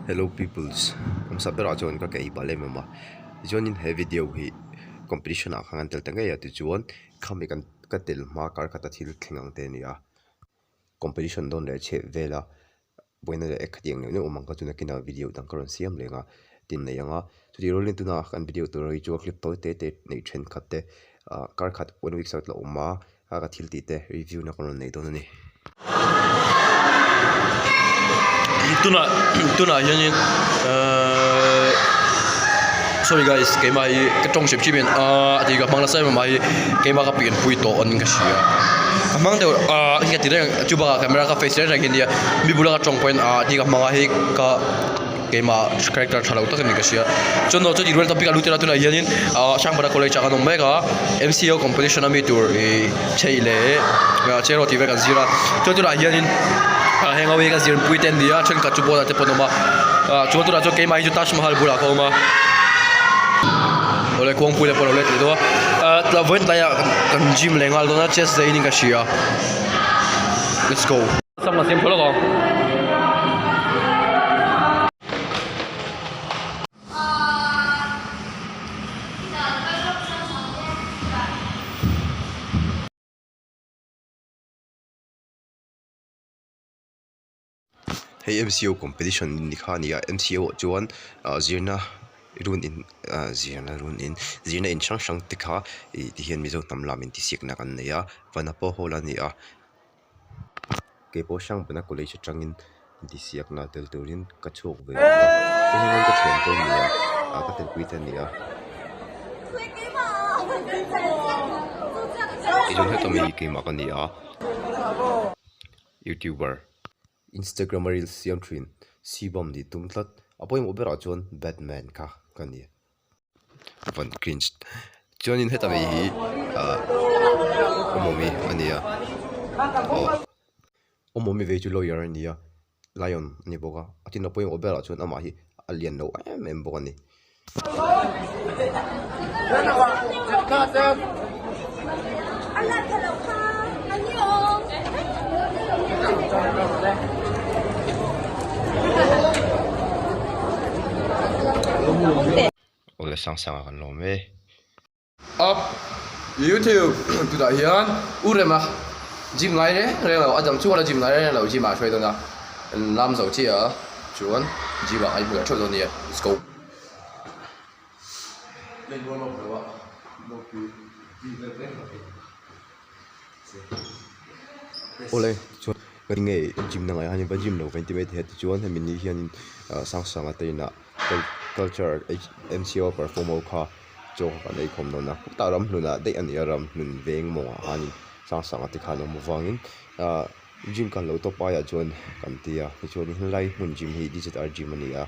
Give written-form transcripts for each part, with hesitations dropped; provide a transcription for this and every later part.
Hello peoples hmasa berah chuan ka kei bal em em a tichuanin he video hi competition ah khan an tel ta ngei a tichuan khami kan ka tel hma kar khata thil thleng ang te a ni a competition dawn leh chheh vela buaina leh khatiang neuh neuh awm ang kha chu nakinah video dang ka rawn siam leng a tin nei ang a chutih rualin tunah kan video tur hi chu a clip tawi te te neih thenkhat te ah kar khat one week sawt la awm a a ka thil tih te review na ka rawn nei dawn a ni. Tunah tunah hianin ehh sorry guys keimah hi ka tawng hrim hrim hian ahh tih ka hmang nasa em em a hi keimah ka pianpui tawh anin ka hria ka hmang deuh ahh hi ka ti reng chu bakah camera ka face reng reng hi nia mi bula ka tawng pawhin ahh tih ka hmang a hei ka keimah character tha lo tak a ni ka hria chuan aw chuti rual topic a lut ila tunah hianin ah Sangpara college ah kan awm mek a M_C_O competition ami tur ih chheih leh cheraw tih vel kan zir a chuan tunah hianin ah heng ho hi ka zirpui te an ni a thenkhat chu pawnah te pawh an awm a ah chuan tunah chuan keimah hi chu Taj Mahal bulah ka awm a awle kawngpui te pawh a lo let leh dawn a ah vawiin tlaiah kan gym leh nghal dawn a chest day in ka hria let's go. Hei M_C_O competition ni kha a ni a M_C_O ah chuan ah zirna run in ah zirna run in zirna in hrang hrang te kha ih ti hian mizo hnam lam intihsiakna kan nei a vanapa hall a ni a. Keipawh Hrangpana college atangin intihsiakna tel turin ka chhuak ve bawk a hei hian ka thiante a ni a ah ka telpui te a ni a tichuan heta mi hi keimah ka ni a youtuber instagram a reels siam thin sibam nih tum tlat a pawimawh berah chuan batman kha ka ni. Van cringe chuanin heta mai hi ah awmawmi a ni a aw awmawmi vei chu lawyer a ni a lion a ni bawk a a tin a pawimawh berah chuan amah hi a lian lo em em bawk a ni. Awle sang sang ah kan lawm e. Up youtube tunah hian u rema gym ngai reng reng lo a dang chuan a gym ngai reng reng lo gym ah a hruai dawn a lam zo chiah a chuan gym ah a inhmu leh theuh dawn a nia let's go. Awle chuan ka nge gym na ngaiah hian va gym lo ka inti mai thei a tichuan hemi ni hianin ah Sangsanga te inah culture M_C_O perform ho kha chaw kha kan ei khawm dawn a khutah ramhlun ah daih a ni a ramhlun veng mawngah khanin Sangsanga te khan a awm avangin ah gym khan lo tawp aiah chuan kan ti a tichuan helai hmun gym hi D_Z_R gym a ni a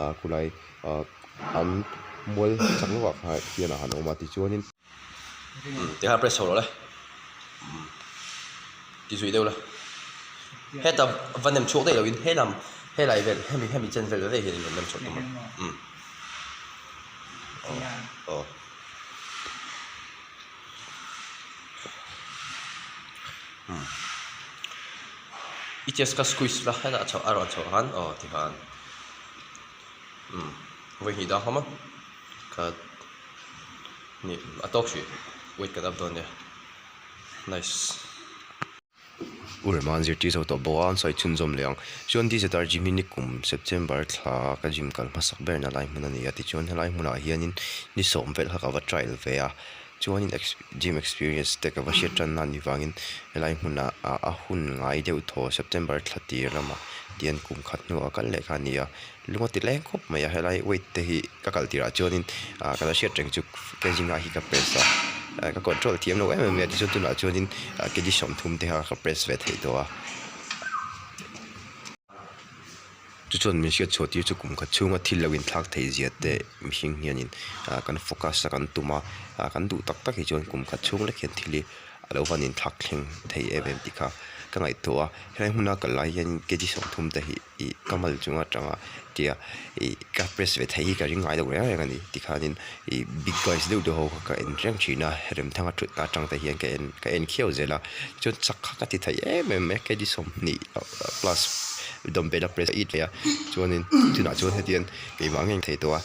ah khulai ah an mual chak lawkah khan hian a han awm a tichuanin. Tikhan press chho rawh le ti zui deuh la heta va nem chhuak daih loin helam helai vel hemi hemi chen vel ve hian in rawn nem chhuak tum ang aw i chest kha squeeze la hetah chhoh a rawn chhoh khan aw tikhan vawi hnih dang hawm a khat. Ni a tawk hrih weight kan up dawn nia nice. U Rema an zirtir zo tawh bawk a an sawi chhunzawm leh ang chuan DZR gym hi nikum September thla ka gym kal hmasak berna lai hmun a ni a tichuan helai hmunah hianin ni sawm vel kha ka va trial ve a chuanin gym experience te ka va hriat tanna a nih vangin helai hmunah a hun ngai deuh thaw September thla tir lamah tian kum khat hnuah kal leh kha a ni a. Lung a ti leng khawp mai a helai weight te hi ka kal tirah chuanin ah ka la hriat reng chu kg nga hi ka press a ah ka control thiam lo em em mai a tichuan tunah chuanin ah kg 30 te kha ka press ve theih tawh a chu chuan min hriat chhuah tir chu kum khat chhunga thil lo inthlak theih zia te mihring hianin ah kan focus a kan tum a ah kan duh tak tak hi chuan kum khat chhung lek hian thil hi a lo van inthlak thleng thei em em tih kha ka ngaihtuah a helai hmuna kal lai hian kg 30 te hi. Ih ka mal chung atanga tia ih ka press ve theih hi ka ring ngai lo reng reng a ni tikhanin ih big guys deuh deuh ho kha ka en reng thin a remthanga thutna atang te hian ka en ka en khiau zel a chuan chak kha ka ti thei em em mai kg 20 plus Dumbbell a press a it ve a chuanin tunah chuan hetiang keimah ngei thei tawh a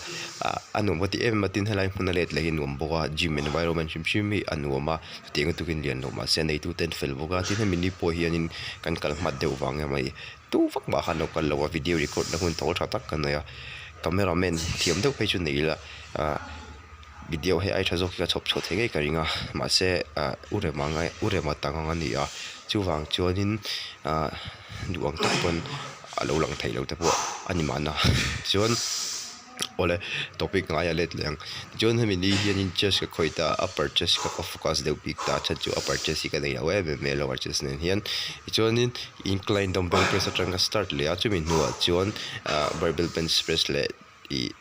ah a nuam ka ti em em a tin helai hmun a let leh hi a nuam bawk a gym environment hrim hrim hi a nuam a chutiang lutukin lian lo mahse a neitu te an fel bawk a tin hemi ni pawh hianin kan kal hmat deuh vang emaw ni tu vak mah khan lo kal lo a video record na hun thawl tha tak ka nei a camera man thiam deuh phei chu nei ila ah video hei ai tha zawk hi ka chhawp chhuah theih ngei ka ring a mahse ah u rema ngai u rema tang ang a ni a chuvang chuanin ah duh ang tak pawn a lo lang theih loh te pawh a ni mahna chuan awle topic ngai a let leh ang tichuan hemi ni hianin chest ka khawih ta a upper chest ka focus deuh bik ta a chhan chu upper chest hi ka nei lo em em mai a lower chest nen hian tichuanin incline dumbbell press atang ka start leh a chumi hnuah chuan ah barbell bench press leh ih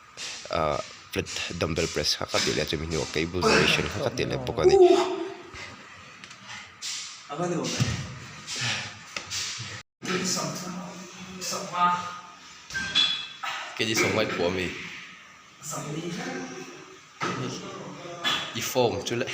ah flat dumbbell press kha ka tih leh a chumi hnuah cable variation kha ka tih leh bawk a ni. Kei sawm ngai phuah ami i form chu le.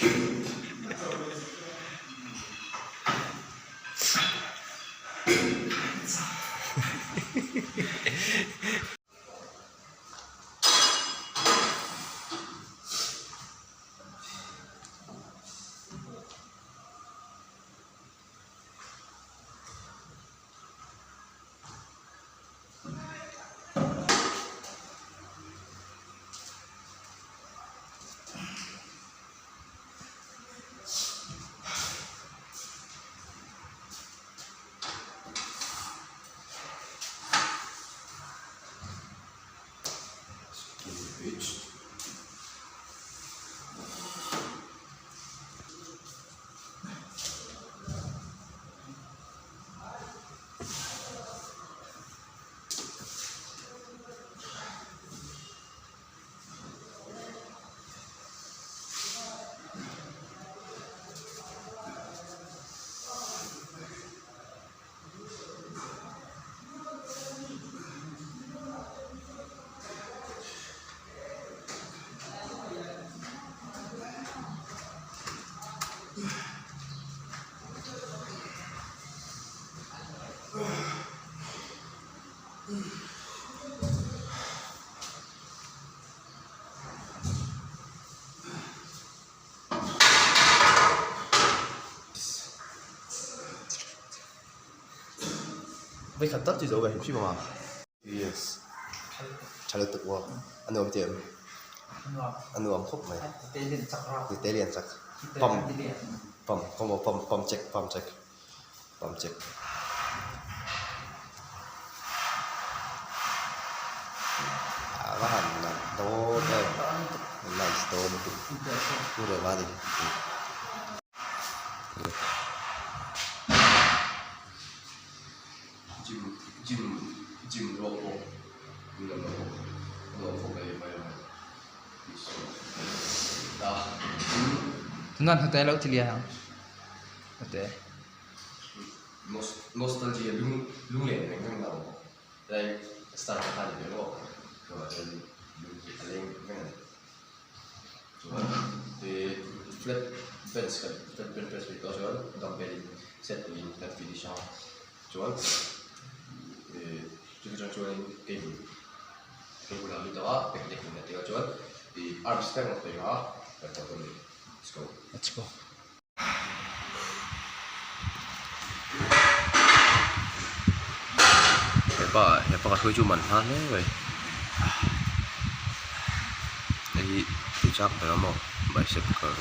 Vei khat tak chi zo ve hrim hrim ang a. Yes. Tha lutuk aw. A nuam tih em? A nuam khawp mai. Nute lian chak. Pump pump kawng aw pump pump check pump check pump check. A va han nalh dawn em. Nice dawn lutuk. Pu Rema ni. Gym gym gym ruak pawh an lo la bawk a nuam khawp mai environment peaceful ta Tunah hnute lo ti lian ang hnute. Nostalgia lung lunglen reng reng na awm bawk tlai start kha ni ve maw chuvang chuan lung hi a leng reng a ni chuan ih flat bench kan flat bench press tih tawh chuan dumbbell in set niin kan finish a chuan ih chumi atang chuanin cable cable ah lut ang a pek nek in a tih ah chuan ih arms te ang peng a kan tawp a ni let's go. Let's go. Hepa hepa ka hruai chu man hma hle mai hei hi ti chak ber a maw bicep curl.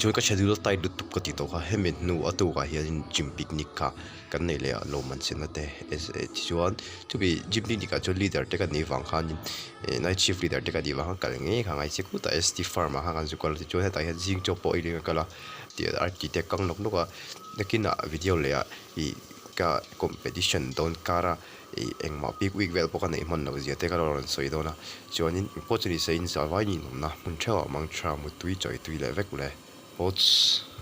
Tichuan ka schedule a tight lutuk ka tih tawh kha hemi hnu a tukah hianin gym picnic kha kan nei leh a lawmman chenna te tichuan chumi gym picnic ah chuan leader te ka nih vang khanin ih night shift leader te ka nih vang khan kal ngei kha ngai che kutah ST farm ah khan kan zu kal a tichuan hetah hian zing chaw pawh ei leng a kal a tih arti te a kang nawk nawk a nakinah video leh ah ih ka competition dawn kar a ih engmah peak week vel pawh ka neih hman loh zia te ka lo rawn sawi dawn a chuanin engpawh chu ni se in zah vai ninawmna hmun theuh ah mang tha muttui chawi tui leh vek le. Pots.